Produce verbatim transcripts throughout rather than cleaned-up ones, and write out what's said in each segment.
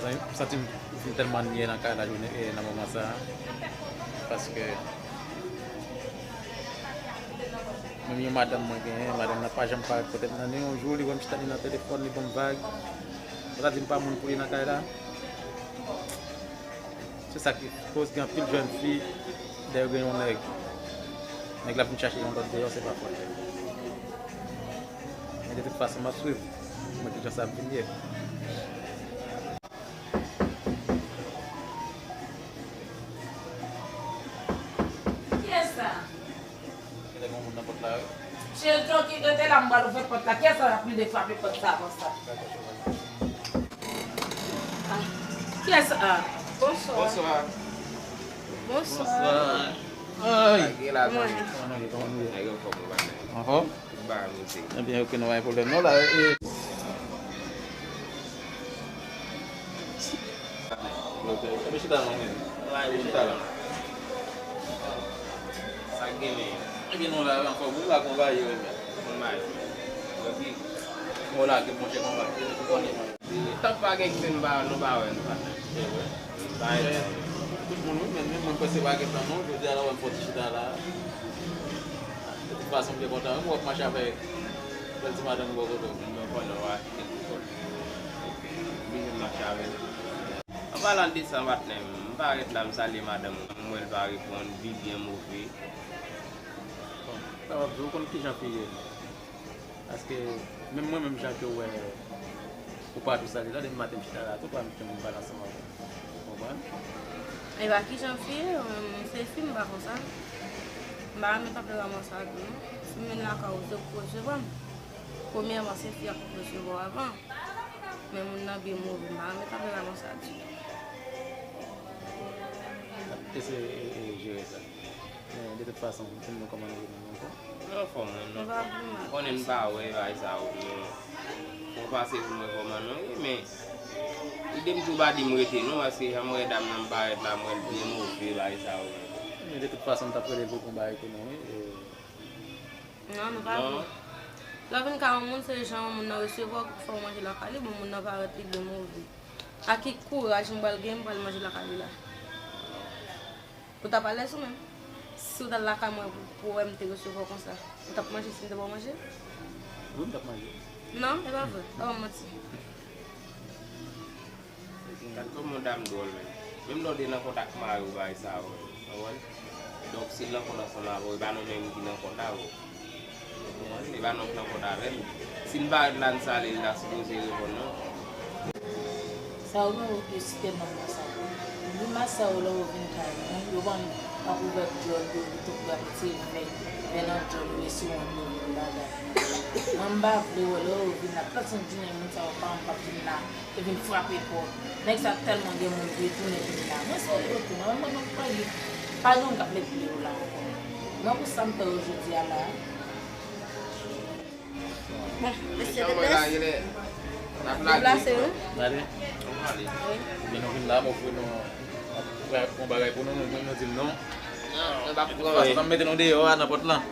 M santi m vin tèlman nyè nan kay la jounen, e, nan moman sa a. Paske menm yon madanm mwen genyen, madanm nan pa janm parèt kote m nan. Ni yon jou, li wè m chita, li nan telefòn, li ban m vag. Sa di m pa moun pou li nan kay la. Se sa ki koz gen anpil jèn fi, lè yo gen yon nèg, nèg la vin chache yon lòt deyò, se pa fòt li. Men de tout fason, m ap swiv. Mwen, kijan sa ap vin ye. Kiyès sa? Genlè gen moun nan pòt la, wi. Cheri, trankil, rete la, m pral ouvè pòt la. Kiyès sa ap vin frape pòt sa konsa? Ah, kiyès sa? Bonswa. Bonswa. Bonswa. Ay. Kòman nou ye? Kòman nou ye? Anfòm? Tout bagay monte. Ebyen, oke, nou pa gen pwoblèm non la. E, Ebyen, chita non, men. Chita la. Sa k gen, men? Ebyen, nou la, anfòm, ou la konpayi, wi, men. Konpayi. Oke. Bon, la, ke monchè konpayi. Ou konnen, mwen. Tank pa gen kle, nou pa, nou pa wè, nou pa. Se vre. Pa gen. Tout moun, wi, men, men mwen, m panse pa gen tan, non. Jodi a la, wè m fè ti chita la. De tout fason, m byen kontan, wi, m wè w ap mache avèk bèl ti madanm bò kote w. Mwen konnen w a kite l pou kont. Oblije m mache avè l. An palan de sa, patnè m, m parèt la, m salye madanm mwen, m wè l pa reponn, li byen move. Bon, sa w ap di, ou konn kijan fi ye. Paske, menm mwen, menm jan ke w wè, ou pa tou salye la, depi maten m chita la, tou pa m janm pale ansanm avè w. Ou konprann? E pa kijan fi ye, ou menm, se fi, m pa konsa. M pa renmen tanperaman sa tou, non. Si m vin lakay ou, se pou w resevwa m. Premyèman, se fi a k pou resevwa w avan. Men moun nan byen move, m pa renmen tanperaman sa ditou. N ap eseye, e, e, jere sa. Men, de tout fason, di m non, kòman nou ye menm ankò? Nou anfòm, wi, nou. Nou pa pi mal. Konnen n pa wè, bagay sa yo, nou. Fò w pase pou m wè kòman nou ye, men lide m tou pa di m rete, non, paske jan m wè dam nan parèt la, m wè l byen move, bagay sa yo. Men, de tout fason, m t ap rele l pou yon bagay pou nou, wi. E, Non, nou pa vle. Lè w vin kay yon moun, se jan yon moun nan resevwa w, pou fè w manje lakay li, bon, moun nan parèt li byen move. A ki kouraj m pral gen, m pral manje lakay li la? Ou t ap alèz ou menm? Si w t al lakay mwen pou, pou wè m te resevwa w konsa, ou t ap manje si m te ba w manje? Wi, m t ap manje. Non, e pa vre. Pa ban m manti. Gad kòman yon dam dwòl, menm. Menm lè w te nan kontak mari w, bagay sa yo, menm. Ou konprann? Donk, si l nan kont ansanm avè w, e pa nou menm ki nan kont avè w. Ou konprann? E pa nou k nan kont avè l. Si n parèt la, n salye l, li ta sipoze reponn nou. Sa yo gen yo site nonm nan sa. Grimas sa yo lè yo vin kay mwen, yo ban m ap ouvè djòl yo, yo tou ap retire vè, vè nan djòl yo, e siwon yo, yo bagay. Mwen m pa vle wè lè yo vin la, trant senk jounen moun sa yo pa, m p ap vin la. Te vin frape pòt. Nèg sa tèlman gen moun vle tounen vin la. Mwen se li yo tou. Mwen, mwen, mwen, mwen, pa gen moun k ap met pye yo la ankò. Mwen, pou sa m fè yo jodi a la. Bon, mesye Pepès. Deplase, wi. Gade. Wi. Ebyen, nou vin la, m ofri nou yon bagay pou nou, nou, nou di m non. Non, nou pa pran. Sa m mete nou deyò a, nan pòt lan.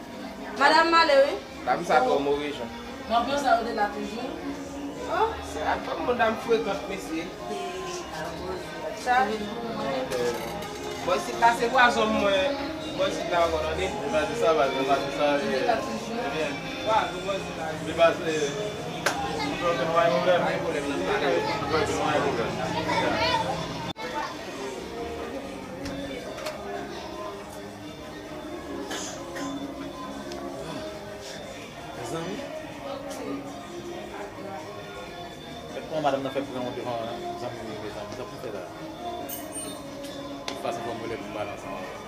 Madanm m ale, wi. Dam sa twò move jan. Manpyon sa yo te la toujou. Oh, se ak fòm yon dam frekant, mesye. Sa. Bò isit la se vwazon mwen. Bò isit la ankò, tande. Li pa di sa, baz, li pa di sa. Li la toujou. Ebyen. Vwazon, bò isit la. Li pa di, nou pa gen pwoblèm. Pa gen pwoblèm nan pale. Nou pa gen pwoblèm. Mezanmi. Gad kòman madanm nan fè pran w devan zanmi li, mezanmi. Sa pou fè la. Tout fason, fò m rele pou m pale ansanm avè w.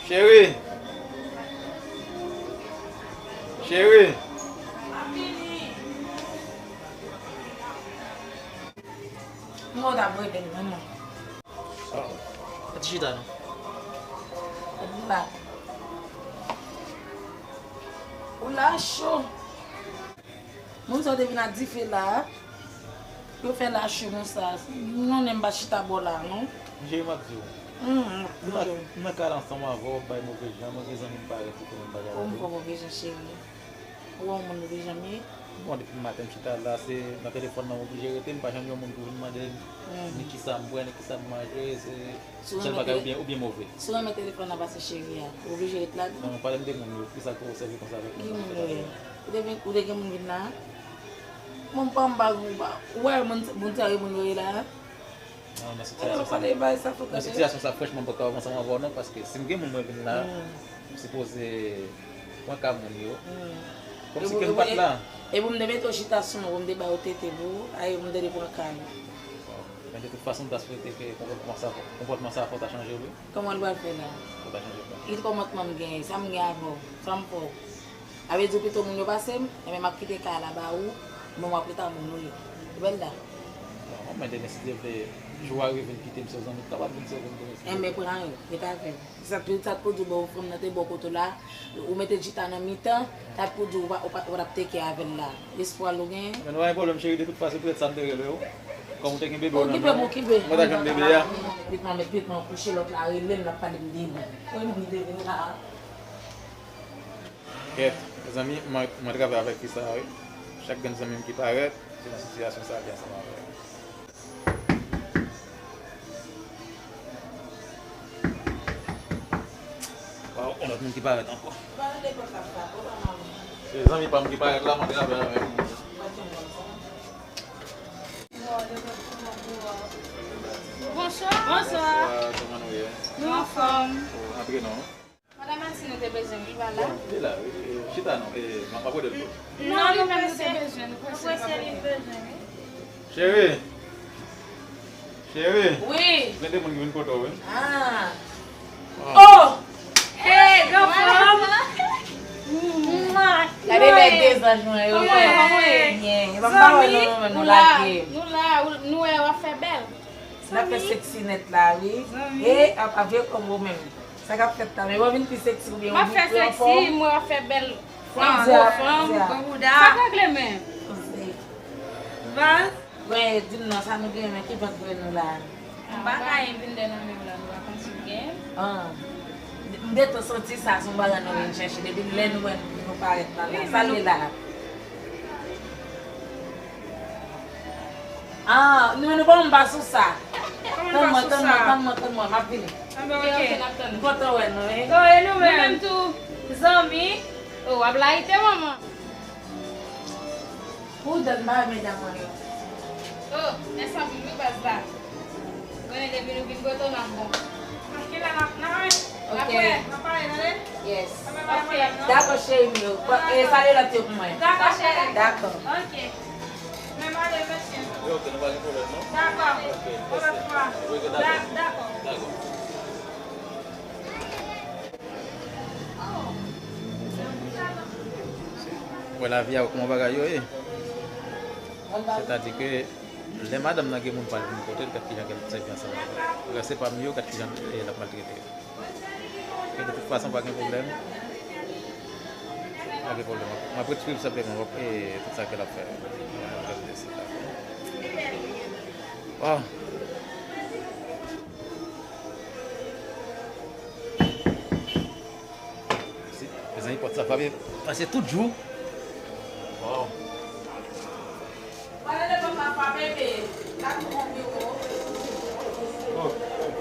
Cheri! Cheri! Mwen w t ap rele m, manman. Oh, pa t chita non. Ou la. Ou la cho. Moun sa yo te vin ak dife la. Yo fè la cho konsa. Non, men m pa chita bò la, non. Cheri, m ap di w. Hum, m ap di w. M nan kay la ansanm avè w, bay move jan, mwen gen zanmi m parèt li konnen m pa gen. Ou m fè move jan, cheri. Ou wè yon moun move jan m ye? Bon, depi maten m chita la, se nan telefòn nan m oblije rete, m pa jwenn yon moun pou vin mande m ni kisa m bwè, ni kisa m manje, se sèl bagay ou byen, ou byen move. Si w renmen telefòn nan pase cheri a, ou oblije ret la tou. Non, pale m de moun yo, kisa ke w sèvi konsa avèk moun nan? Ki moun yo ye? Ou te vin, ou te gen moun vin la? Bon, m pa, m pa, ou pa, ou wè moun, moun sa yo moun yo ye la? Non, nan sitiyasyon sa, nan sitiyasyon sa, franchman, m poko ansanm avè w non, paske si m gen moun mwen vin la, m sipoze pran ka moun yo. Kòmsi ke m pa t la. E pou m te mete w chita sou mwen, pou m te ba w tete pou ou, a e pou m te pran ka nou. Men de tout fason, m ta swete ke konpòtman sa, konpòtman sa fò ta chanje wi. Kòman l pral fè la? Fò ta chanje. Ki kòmantman m genyen? Sa m gen avè w? Sa m fè w? Sa vle di pito moun yo pase m, enben m ap kite kay la ba ou, men w ap ret a moun ou ye. Ou bèl la. Bon, men demen si Dye vle, jou a rive l kite m se yon zanmi, l kapab vin sove m demen si Dye vle. Enben pran yo, ret avè l. Sa t pou, sa t pou di w, bon, fanm nan te bò kote w la, ou mete l chita nan mitan, sa t pou di w, ou pa, ou pa, ou pa t ap teke avè l la. Espwa l ou genyen? Men nou pa gen pwoblèm cheri, de tout fason, petèt sa m te rele w. Kòm ou te gen bebe w nan men w, mwen ta jwenn bebe a. Petman, petman kouche lòt la, rele m, l ap pale m de mwen. Mwen m vin demen la. Kèt, mezanmi, mwen, mwen travay avèk fi sa a, wi. Chak grenn zanmi m ki parèt, se nan sitiyasyon sa a li ansanm avè yo. Waw, yon lòt moun ki parèt ankò. Se zanmi pa m ki parèt la, mwen travay avèk moun. Bonswa. Bonswa. Bonswa, kòman nou ye? Nou anfòm. Oh, antre non. Madan Martine, nou te bezwen, wi, pa la? Bon, li la, wi. E, chita non. E, m ap rele l tou. Non, nou menm nou te bezwen, nou prese, nou prese, li bezwen, wi. Cheri. Cheri. Wi. Gen de moun ki vin kote w, wi. Ah. Oh! Hey, granfrè m! Gade lè de zanj mwen yo. Kòman, kòman w ye? Byen. E pa m pa wè nou, nou menm nou lage. Nou la, nou la, nou wè w ap fè bèl. N ap fè seksi nèt la, wi. E, ap, ap vye kòm ou menm. Sa k ap fèt la, men w vin pi seksi oubyen ou vin pi anfòm? M ap fè seksi, mwen ap fè bèl. Fanm, gwo fanm, gwo bouda. Sa k regle men? Vaz. Wè, di m non, sa nou gen men, ki vant grenn nou la? M pa ka vin dèyè nan men w la, nou pa konn si w gen. Ah. M gentan santi sa, se yon bagay nou vin chèche. Depi lè nou wè nou parèt la, la. Sa l ye la? Ah, nou, nou pa yon bas sou sa. Tann mwen, tann mwen, tann mwen, tann mwen, m ap vini. Anben, ok. M kontan wè nou, wi. Oh, e nou menm? Nou menm tou. Zanmi. Oh, w ap layite, manman. Ou dòt m pa wè medam mwen yo. Oh, mèsi anpil, wi, baz la. Konnen depi nou vin kote w, n ap bon. Ann kite la, n ap, n ap, n ap wè, n ap pale, tande? Yes. Ok. Dakò, cheri m yo. E, salye lòt yo pou mwen. Dakò, cheri. Dakò. Ok. Men m ale, mesye. Wi, ok, nou pa gen pwoblèm, non? Dakò. Ok, mèsi. Dakò. Dakò. Wè lavi a, kòman bagay yo ye? Sètadi ke lè madanm nan gen moun pa l vin kote l, gad kijan ke l ap sèvi ansanm avè l. Lè se pa m yo, gad kijan l ap maltrete yo. E de tout fason, pa gen pwoblèm. Pa gen pwoblèm. M ap ret swiv senpleman, w ap, e, tout sa ke l ap fè. Mwen ap gade de sita. Oh. Mezanmi, pòt sa frape, pase tout jou. Waw. Oh,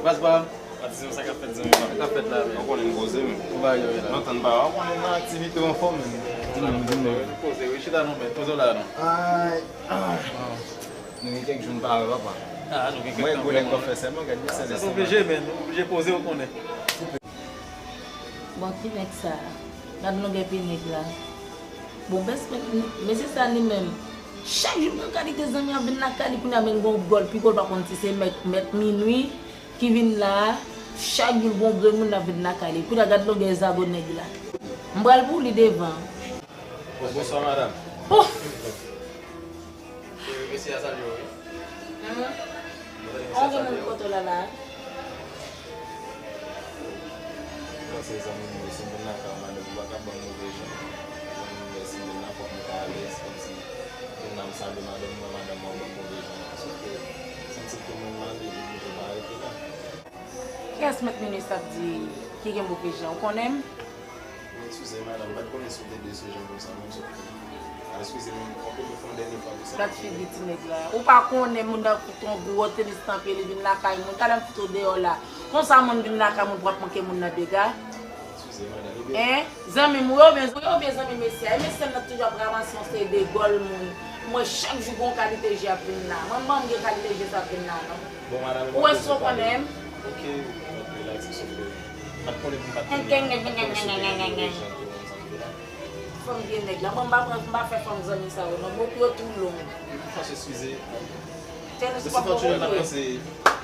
baz pa. Patizan, sa k ap fèt, zanmi pa m? Sa k ap fèt la menm? Ou konnen m poze menm. Ou pa yo la. Nan tann pa, ou konnen nan aktivite w anfòm menm. Di nou, di nou. Poze, wi, chita non, men poze w la non. Ay, ay. Nou gen kèk jou n pa wè, papa. Ah, nou gen kèk tan vrèman. Mwen gwo nèg nan fè sèman, gad mesye. Se oblije, men, nou oblije poze, ou konnen. Bon, ki nèg sa a? Gad longè pye nèg la. Bon, bèsmèt, mesye sa li menm, chak jou l pran kalite zanmi ap vin lakay li, kounye a menm gon gòl, pi gòl pa konn si se mèt, mèt minui ki vin la a, chak jou l gon grenn moun ap vin lakay li. Kounye a gad longè zago nèg la. M pral pou li devan. Bon, bonswa, madanm. Pouf! E, mesye a salye w, wi. An gen moun kote w la la? Mwen se zanmi m, si m vin lakay w, madanm, ou pa ka ban m move jan. Zanmi m, si m vin la, fòk mwen ta alèz, kòmsi, vin la, m salye madanm mwen, madanm mwen ban m move jan. Sòf ke, santi ke mwen mande, li oblije pa rete la. Kiyès mèt minui sa ap di ki gen move jan, ou konnen m? Eskize, madanm, m pa t konnen si w te de se jan konsa, non, sòf ke. Eskize m, fòk ou fè yon dènye fwa pou sa. Gad figi ti nèg la. Ou pa konnen moun nan fout yon gwo tenis nan pye li vin lakay moun. Talè m fout ou deyò la. Konsa moun vin lakay moun pou ap manke moun nan dega. Eskize, madanm. Ebyen, en? Zanmi m, ou yo byen, ou yo byen zanmi mesye a. E mesye m nan toujou ap ranmase yon seri de gòl moun. Mwen, chak jou gon kalite je ap vin la. Mwen, mwen, m gen kalite je sa ap vin la, non. Bon, madanm, ou wè si w konnen m. Ok, ok, relax, souple. M pa t konnen pou m pa t konnen. Fòm vye nèg la. Mwen, m pa pran, m pa fè fòm zanmi sa yo, non. Bòk yo tou long. Fòs eskize. Tèlè se pa bon moun vre.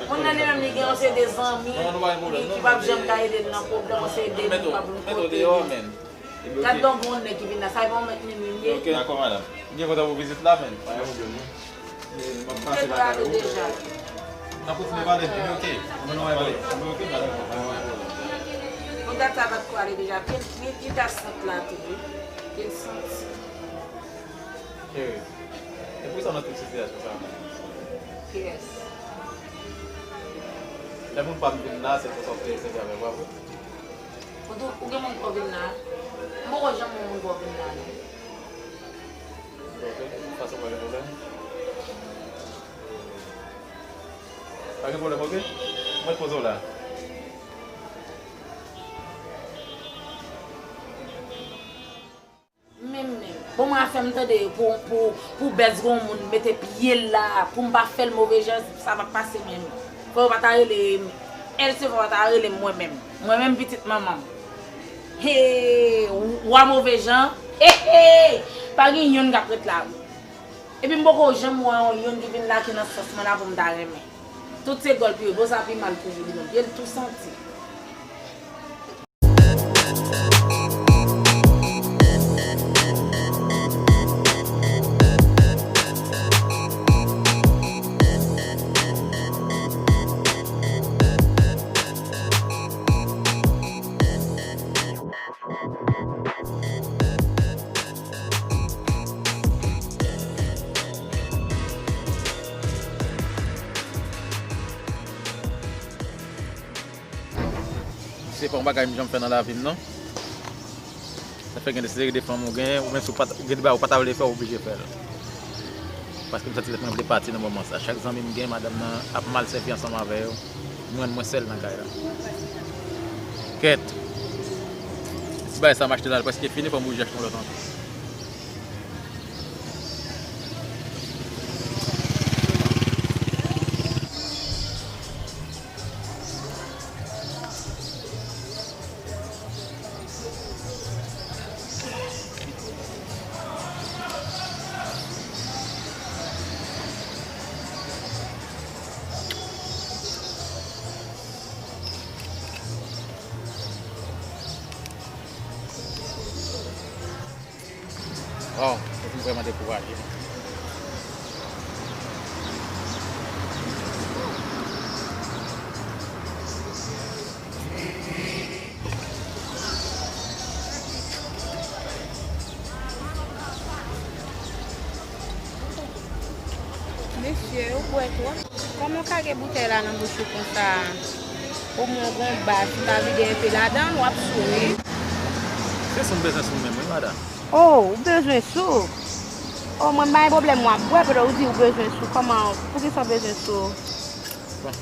Moun nan li menm li gen yon seri de zanmi ki, ki p ap janm ka ede l nan pwoblèm, yon seri de moun k ap vin kote li. Gad donk yon nèg ki vin la, sa e pa yon mèt minwi m ye. Ok, dakò, madanm. M byen kontan pou vizit la, men. Pa gen pwoblèm, non. M ap pase lakay ou. Deja. N ap kontinye pale, epi ok. Mwen, nou pale. Mwen, ok, pale. Mwen, gad sa pa t ko ale deja. Pye, pye, pye ta sant la tou, wi. Pye l santi. Cheri, e poukisa w nan tout sitiyasyon sa a? Yes. Lè moun pa m vin la, se konsa w te sèvi avè l, bravo. Ou tou, ou gen moun pou w vin la? M poko janm wè moun pou w vin la, non. Ok, fason pa gen pwoblèm. Pa gen pwoblèm, ok? Mwen poze w la. Menm, menm. Bon, mwen afè m tande pou, pou, pou bèz gon moun mete pye l la, pou m pa fè l move jan, sa p ap pase menm. Fò yo pa ta rele m Èl, se fò yo ta rele m mwen menm. Mwen menm pitit manman m. He, wa move jan. He, he, pa gen youn k ap ret la. Epi m poko janm wè yon youn ki vin la ki nan sans mwen la pou m ta renmen. Tout se gòl pye, bon sa pi mal toujou li menm. Pye l tou santi. Se pa yon bagay m janm fè nan lavi m, non. Sa fè gen de seri de fanm ou gen, ou menm si w pa t, gen de bagay ou pa ta vle fè, ou oblije fè l. Paske m santi tèt mwen vle pati nan moman sa. Chak zanmi m gen, madanm nan ap mal sèvi ansanm avè yo. Mwen, mwen sèl nan kay la. Kèt. Ti bagay sa m achte la, l prèske fini, fò m oblije achte yon lòt ankò. Waw, sa fin vrèman dekouraje m. Mesye, ou bwè twòp. Kòman w ka gen boutèy la nan bouch ou konsa? Omwen w gon bas, ou ta vide enpe ladan l, w ap sou wi. Se sou m bezwen sou menm wi, madanm. Oh, ou bezwen sou? Oh, mwen m pa gen pwoblèm, w ap bwè, pandan ou di ou bezwen sou. Kòman, poukisa w bezwen sou? Bon.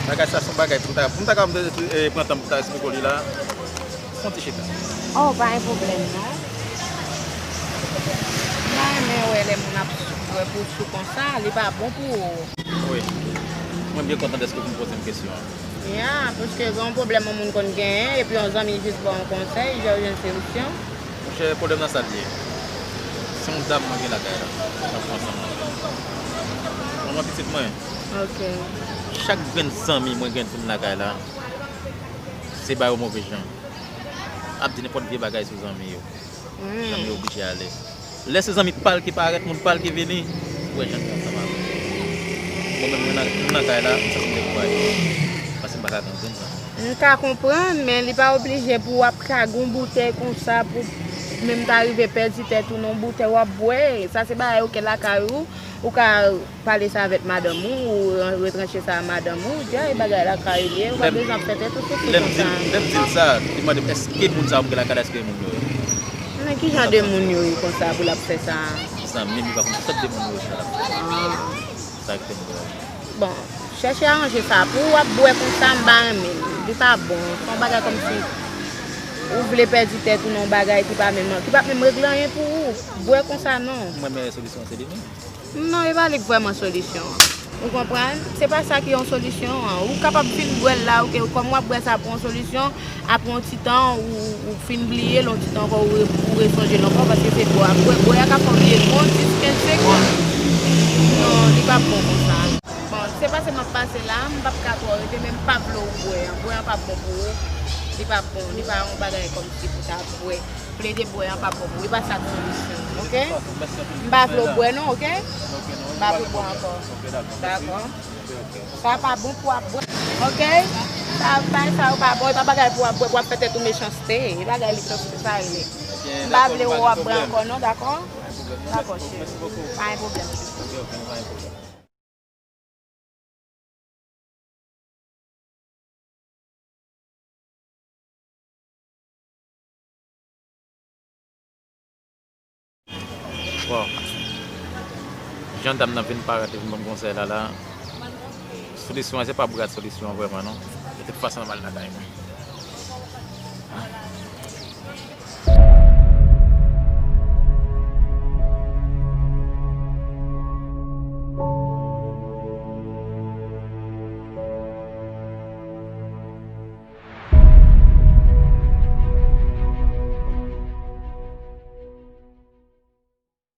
Bagay sa se yon bagay pou m ta, pou m ta kapab, eh, pran tan pou m ta eksplike w li la. Fè yon ti chita. Oh, pa gen pwoblèm non. M pa renmen wè lè moun ap sou, wè pou sou konsa, li pa bon pou ou. Wi. Mwen byen kontan dèske w vin poze m kesyon an. Ya, paske gen yon pwoblèm yon moun konn genyen, epi yon zanmi jis ba w yon konsèy, jan w jwenn solisyon. Monchè, pwoblèm nan sa l ye. Se yon dam mwen gen lakay la, n ap viv ansanm nan. Manman pitit mwen. Ok. Chak grenn zanmi mwen gen vin lakay la, se ba yo move jan. Ap di nenpòt vye bagay sou zanmi yo. Zanmi yo oblije ale. Lè se zanmi pa l ki parèt, moun pa l ki vini, ou wè jan l fè ansanm avè l. Mwen menm, mwen nan, mwen nan kay la, m santi m dekouraje. Paske m pa ka konprann sa. M ka konprann, men li pa oblije pou w ap kag yon boutèy konsa, pou menm ta rive pèdi tèt ou nan yon boutèy w ap bwè. Sa se bagay ou gen lakay ou, ou ka pale sa avèk madanm ou, ou ran-, retranche sa a madanm ou, djay bagay lakay ou ye, ou pa bezwen ap fè tèt ou soufri konsa. Lè m di l, lè m di l sa, li mande m èske moun sa yo m gen lakay la, èske moun yo ye. Men ki jan de moun yo ye konsa pou l ap fè sa? Zanmi m, li pa konn sòt de moun yo sa l ap fè. Ah. Sa ki te m wè. Bon, chèche aranje sa pou w ap bwè konsa, m pa renmen l. Li pa bon. Se yon bagay kòmsi ou vle pèdi tèt ou nan yon bagay ki pa menm, ki p ap menm regle anyen pou ou. Bwè konsa non. Mwen, meyè solisyon se li menm. Non, e pa li k vrèman solisyon an. Ou konprann? Se pa sa ki yon solisyon an. Ou kapab fin bwè l la, ok, kòm w ap bwè sa pou yon solisyon, apre yon ti tan, ou, ou fin bliye l, yon ti tan ankò, ou re-, ou resonje l ankò, paske se bwè a. Bwè, bwè a ka fè w bliye l pou yon dis, kenz segonn. Non, li p ap bon konsa. Bon, se pase m ap pase la, m p ap ka twò rete, men m pa vle w bwè an. Bwè an p ap bon pou ou. Li p ap bon, li pa yon bagay kòmsi pou ta bwè. Plede bwè an pa bon pou ou, e pa sa k solisyon, ok? M pa vle w bwè non, ok? M pa vle w bwè ankò. Dakò. Sa pa bon pou w ap bwè, ok? Sa, bagay sa yo pa bon, e pa bagay pou w ap bwè, pou w ap fè tèt ou mechanste. E bagay mechanste sa rele. M pa vle w ap bwè ankò non, dakò? Dakò, cheri. Pa gen pwoblèm. Bon, jan dam nan vin parèt, li vin ban m konsèy la la, solisyon an, se pa bwè a solisyon an vrèman non. De tout fason, m al lakay mwen.